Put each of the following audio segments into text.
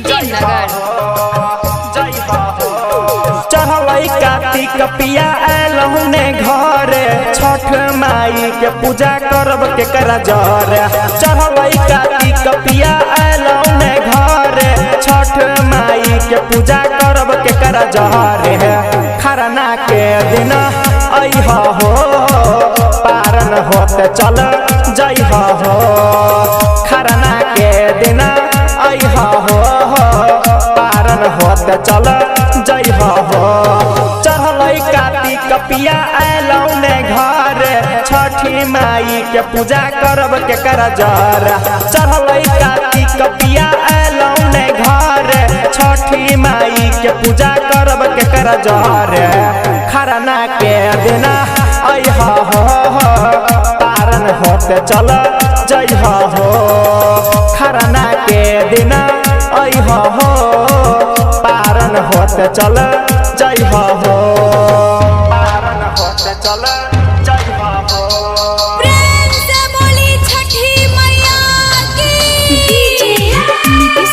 Premnagar. चढ़ल कार्तिक पिया आयलहु ने घरे, छठ माई के पूजा करब केकरा जरे। चढ़ल कार्तिक पिया आयलहु ने घरे, छठ माई के पूजा करब केकरा जरे। खरना के दिन अइह हो, पारन होते चल जइह हो। खरना के दिन अइह हो, पारन होते चल जइह हो। चढ़ल कार्तिक पिया आयलौ ने घरे, छठी माई के पूजा करब केकरा जरे। चढ़ल कार्तिक पिया आयलौ ने घरे, छठी माई के पूजा करब केकरा जरे। खरना के दिन अइह हो, पारन होते चल जइह हो। खरना के दिन अइह हो, पारन होते चल जइह हो। पारन होते चल जइह हो। प्रेम से बोली छठी मैया की। डीजे नीतीश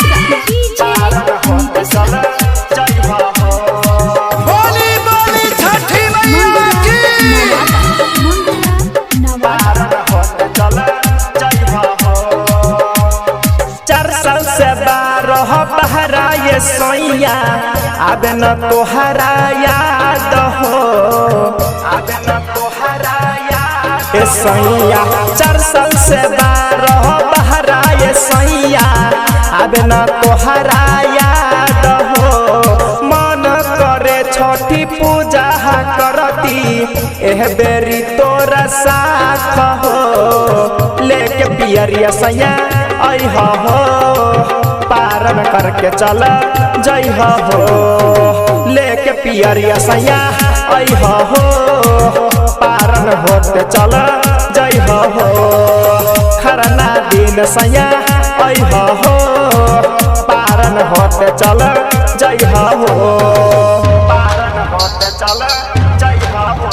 पारन होते चल जइह हो। बोली बोली छठी मैया की। पारन होते चल जइह हो। 4 साल से 12 बहरा ये सैया, आबे न तोहरा याद हो। आबे न तोहरा याद ए सैया। 4 साल से 12 बहरा ये सैया, आबे न तोहरा याद हो। मन करे छठी पूजा करती, एह बेरी तोरा साथ हो। लेके पियरिया सैया अइह हो, पारन करके चल जइह हो। लेके पियरिया सैया अइह हो, पारन होते चल जइह हो। खरना दिन सैया अइह हो, पारन होते चल जइह हो। पारन होते चल जइह हो।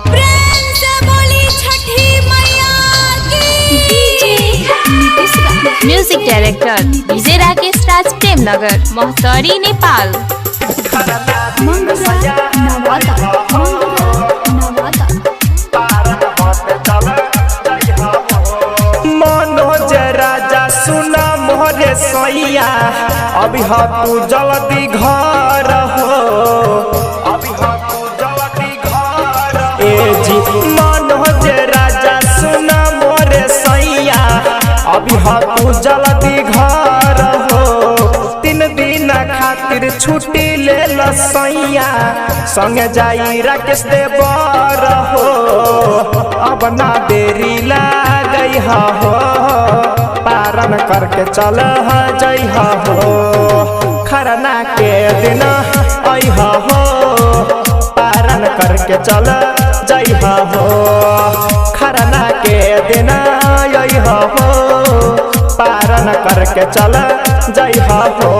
प्रेम से बोली छठी मैया की। Music director DJ Rakesh Raj, Premnagar, Mahottari, Nepal. Kharna दिन सैया अइह हो, पारन होते चल जइह हो। मनोज राजा सुन मोरे सैया, अभी ह तू जल्दी घर हो। अभी ह तू जल्दी घर ए जी। मनोज राजा सुन मोरे सैया, अभी ह तू जल्दी घर हो। 3 दिन खातिर छुट्टी ले ल सैया, संगे जाई राकेश देवर हो। अब ना देरी लागई हो, पारन करके चल जइह हो। खरना के दिन अइह हो, पारन करके चल जइह हो। खरना के दिन अइह हो, पारन करके चल जइह हो।